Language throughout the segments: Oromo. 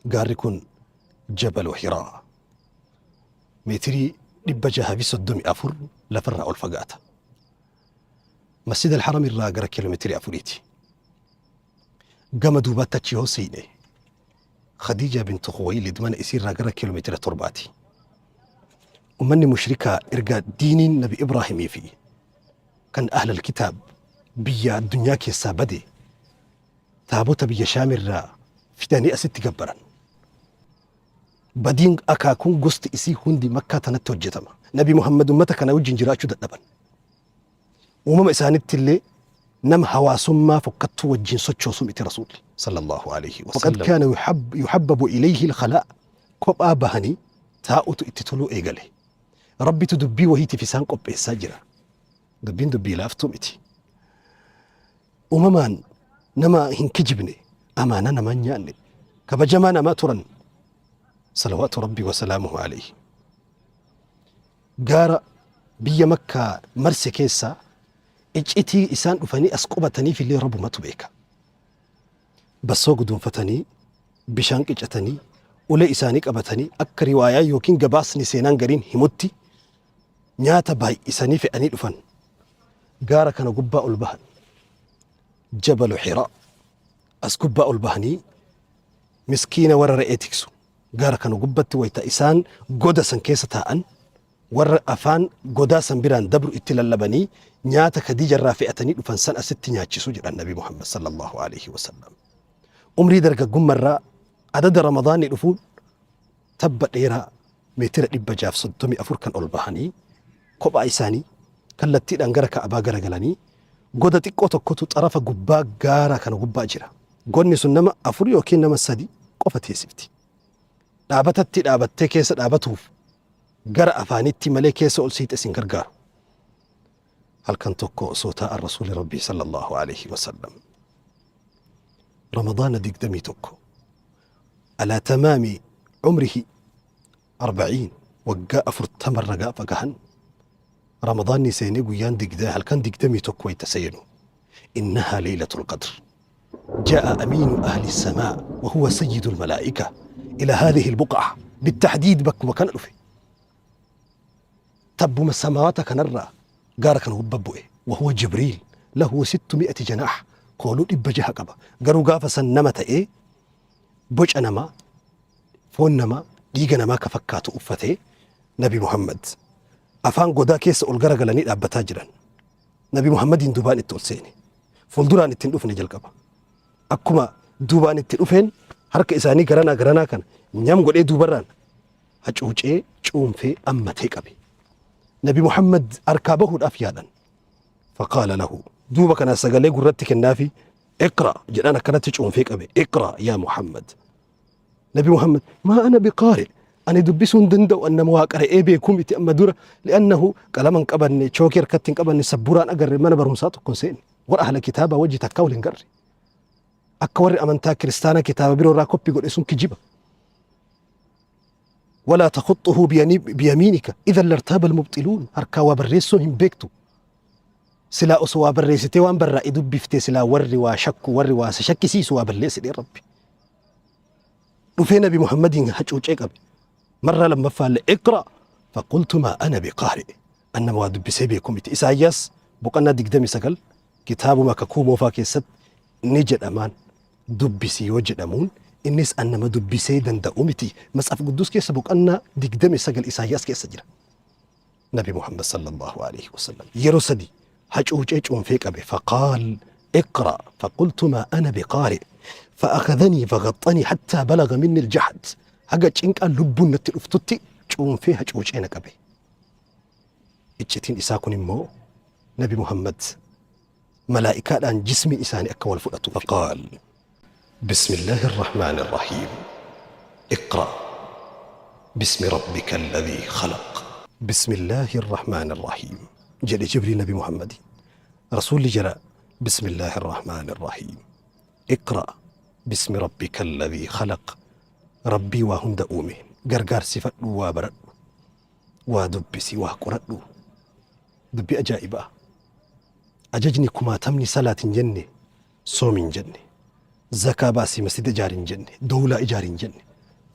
Gaarri kun Jabalu Hiraa. Meetirii 634 lafarraa ol fagaata. Masjid al-Haram irraa gara kiiloomeetirii afuriiti. Gama duubaatti achi yoo siine Khadiijaa bintu Khuwaylid mana isiirraa gara kiiloomeetira torbaati. Ummanni mushrikaa erga diiniin Nabi Ibraahimii fi kan ahlal kitaab biyya addunyaa keessaa bade taabota biyya Shaamirraa fidanii asitti gabbaran. Badiin akaakuun gosti isii hundi Makkaa tanatti hojjetama. Nabi Muhammad ummata kana wajjin jiraachuu dadhaban. Uumama isaanitti illee nama hawaasummaa fokkattuu wajjin sochoosu miti Rasuulli sallallahu alaihi wasallam. Waqad kaana yuhabbabu ilayhi al-khalaa kophaa bahanii taa'utu itti toluu eegale. Rabbitu dubbii wahiitiif isaan qopheessaa jira. Dubbiin dubbii laaftuu miti. Uumamaan nama hin kijibne, amaanaa namaa hin nyaanne, kabajamaa namaa turan. Salawaatu Rabbii wasalaamuhu alayhi. Gaara biyya Makkaa marse keessaa iccitii isaan dhufanii as qubataniif illee Rabbumatu beeka. Bassoo guduunfatanii, bishaan qicatanii, ulee isaanii qabatanii akka riwaayaa yookiin gabaasni seenaan gariin himutti nyaata baay'isanii fe'anii dhufan. Gaara kana gubbaa ol bahan. Jabalu Hiraa. As gubbaa ol bahanii miskiina warra re'ee tiksu. Gaara kana gubbatti wayta isaan goda san keessa taa'an warra afaan godaa san biraan dabru itti lallabanii nyaata Khadiija irraa fe'atanii dhufan san asitti nyaachisu jedhan Nabi Muhammad sallallahu alaihi wasallam. Umrii dargaggummarraa adada Ramadaanni dhufuun tabba dheeraa meetira 634 kan ol bahanii kophaa isaanii kallattiidhaan gara Ka'abaa garagalanii goda xiqqoo tokkotu xarafa gubbaa gaara kana gubbaa jira. Godni sun nama afur yookiin nama sadi qofa teessifti. Dhaabatatti dhaabattee keessa dhaabatuuf gara afaanitti malee keessa ol siixes hin gargaaru. Halkan tokko osoo taa'an Rasuuli Rabbii sallallahu alaihi wasallam Ramadaana 21 alaa tamaami umrihi 40 waggaa 40 irra gaafa gahan Ramadaanni seenee guyyaan digda halkan 21 wayta seenu innahaa laylatul qadr جاء أمين أهل السماء وهو سيد الملائكة إلى هذه البقعة بالتحديد bakkuma kana dhufe. Tabbuma samaawata kanarraa gaara kana gubbaa bu'e. وهو جبريل له 600 جناح kooluu 600 qaba. Garuu gaafa san nama ta'ee boca namaa, foon namaa, dhiiga namaa ka fakkaatu uffatee Nabi Muhammad afaan godaa keessa ol garagalanii dhaabbataa jiran. Nabi Muhammadiin duubaan itti ol seene. Fuulduraan itti hin dhufne jalqaba. Akkuma duubaan itti dhufeen harka isaanii garanaa garanaa kana nyam godhee duubarraan hacuucee cuunfee ammatee qabe. Nabi Muhammad harkaa bahuudhaaf yaalan. Faqaala lahu duuba kana sagalee gurratti kennaafi iqra jedhaan akkanatti cuunfee qabe iqra yaa Muhammad. Nabi Muhammad maa ana biqaari ani dubbisuu hin danda'u an nama waa qara'ee beekuu miti amma dura li'annahu qalama hin qabanne chookii harkatti hin qabanne sabburaan agarre mana barumsaa tokko hin seenne warra ahla kitaabaa wajji takkaa wal hin garre akka warri amantaa kiristaanaa kitaaba biroo irraa koppii godhe sun kijiba. Walaa takhuttuhu biyamiinika idhan lartaaba almubxiluun harkaa waa barreessuu hin beektu. Silaa osoo waa barreessitee waan barraa'e dubbiftee silaa warri waa shakku warri waa si shakkisiisu waa balleessi Rabbi. Dhufee Nabi Muhammadiin hacuucee qabe. Marraa lammaffaallee iqra faqultu maa ana biqaari an nama waa dubbisee beeku miti. Isaayyaas boqonnaa 29 kitaabuma kakuu moofaa keessatti ni jedhamaan dubbisi yoo jedhamuun innis an nama dubbisee danda'u miti. Matsaaf Quddus keessa boqonnaa 29 Isaayyaas keessa jira. Nabi Muhammad sallallahu alaihi wasallam yeroo sadi hacuucee cuunfee qabe faqaal اقرأ فقلت ما أنا بقارئ فأخذني فغطني حتى بلغ مني الجحد haga cinqaan lubbuun natti dhuftutti cuunfee hacuucee na qabe. Iccitiin isaa kun immoo Nabi Muhammad malaa'ikaadhaan jismiin isaanii akka wal fudhatu. فقال بسم الله الرحمن الرحيم اقرأ باسم ربك الذي خلق بسم الله الرحمن الرحيم jedhe Jibriil Nabi Muhammadiin. Rasuulli jara بسم الله الرحمن الرحيم اقرأ باسم ربك الذي خلق Rabbii waa hunda uume gargaarsifadhu waa baradhu waa dubbisi waa qoradhu. Dubbii ajaa'ibaa. Ajajni kumaatamni salaat hin jenne, soom hin jenne, zakaa baasii masjida ijaari hin jenne, dowlaa ijaari hin jenne.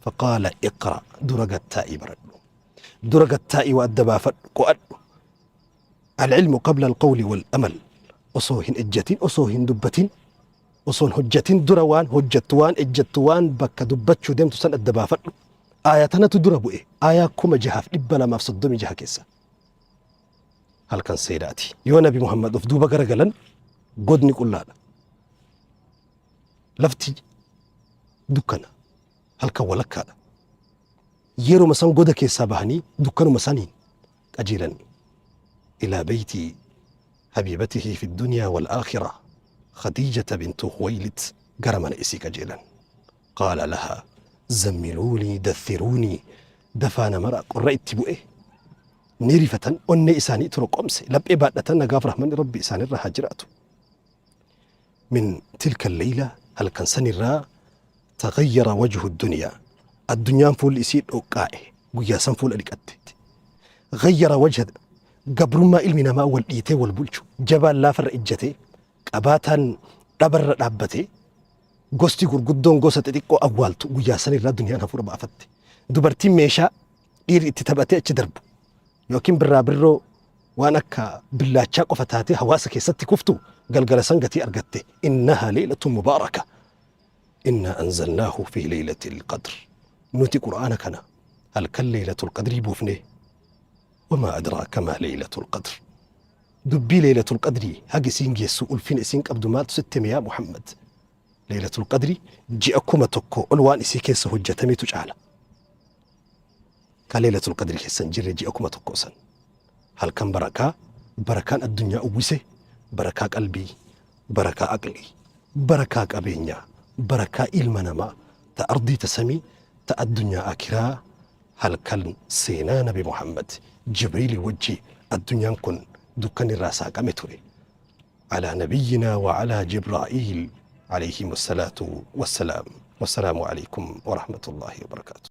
Faqaala iqra dura gad taa'ii baradhu. Dura gad taa'ii waa adda baafadhu qo'adhu. Al-ilmu qabla al-qawli wal-amal. Osoo hin ejjatin, osoo hin dubbatin, osoo hin hojjatin dura waan hojjattu, waan ejjattu, waan bakka dubbachuu deemtu san adda baafadhu. Aayaa tanatu dura bu'e. Aayaa 6236 keessa. Halkan seedaati. Yoo Nabi Muhammad of duuba garagalan godni qullaadha. Lafti dukkana. Halkan walakkaadha. Yeruma san goda keessaa bahanii dukkanuma saniin qajeelan ilaa beeyti habiibatihi fi dunyaa wal aakhira Khadiijata bintu Khuwaylid gara mana isii qajeelan. Qaala lahaa zammiluunii dathiruunii dafaa na maraa qorra itti bu'e ni rifatan onnee isaanii toroqomse laphee baadhatan nagaaf rahmanni rabbi isaanirra haa jiraatu. Min tilka leyla halkan sanirraa Taghayyara wajhu dunyaa addunyaan fuulli isii dhoqqaa'e guyyaa san fuula dhiqatte. Ghayyara wajha gabrummaa ilmi namaa wal dhiitee wal bulchu jabaan laafarra ijjatee qabaataan dhabarra dhaabbatee gosti gurguddoon gosa xixiqqoo awwaaltu guyyaa san irraa duniyaan hafuura baafatte. Dubartiin meeshaa dhiirri itti taphatee achi darbu yookiin birraa birroo waan akka billaachaa qofa taatee hawaasa keessatti kuftu galgala san gatii argatte. Innahaa leeylatun mubaaraka. Innaa anzalnaahu fii leeylatil qadr nuti qur'aana kana halkan leeylatul qadrii buufne wamaa adraaka maa leeylatul qadr dubbii leeylatul qadrii haga isiin geessu ulfina isiin qabdu maaltu sitti hime yaa Muhammad leeylatul qadrii ji'a 1000 ol waan isii keessa hojjatametu caala ka leeylatul qadrii keessa hin jirre ji'a 1000 san halkan barakaa barakaan addunyaa uwwise barakaa qalbii barakaa aqlii barakaa qabeenyaa barakaa ilma namaa ta ardii ta samii ta addunyaa aakiraa halkan seenaa nabi Muhammad Jibriili wajji addunyaan kun dukkan irraa saaqame ture alaa nabiyyinaa wa alaa Jibraa'iil alayhim wassalaatu wassalaam wassalaamu alaykum warahmatullaahi wabarakaatu.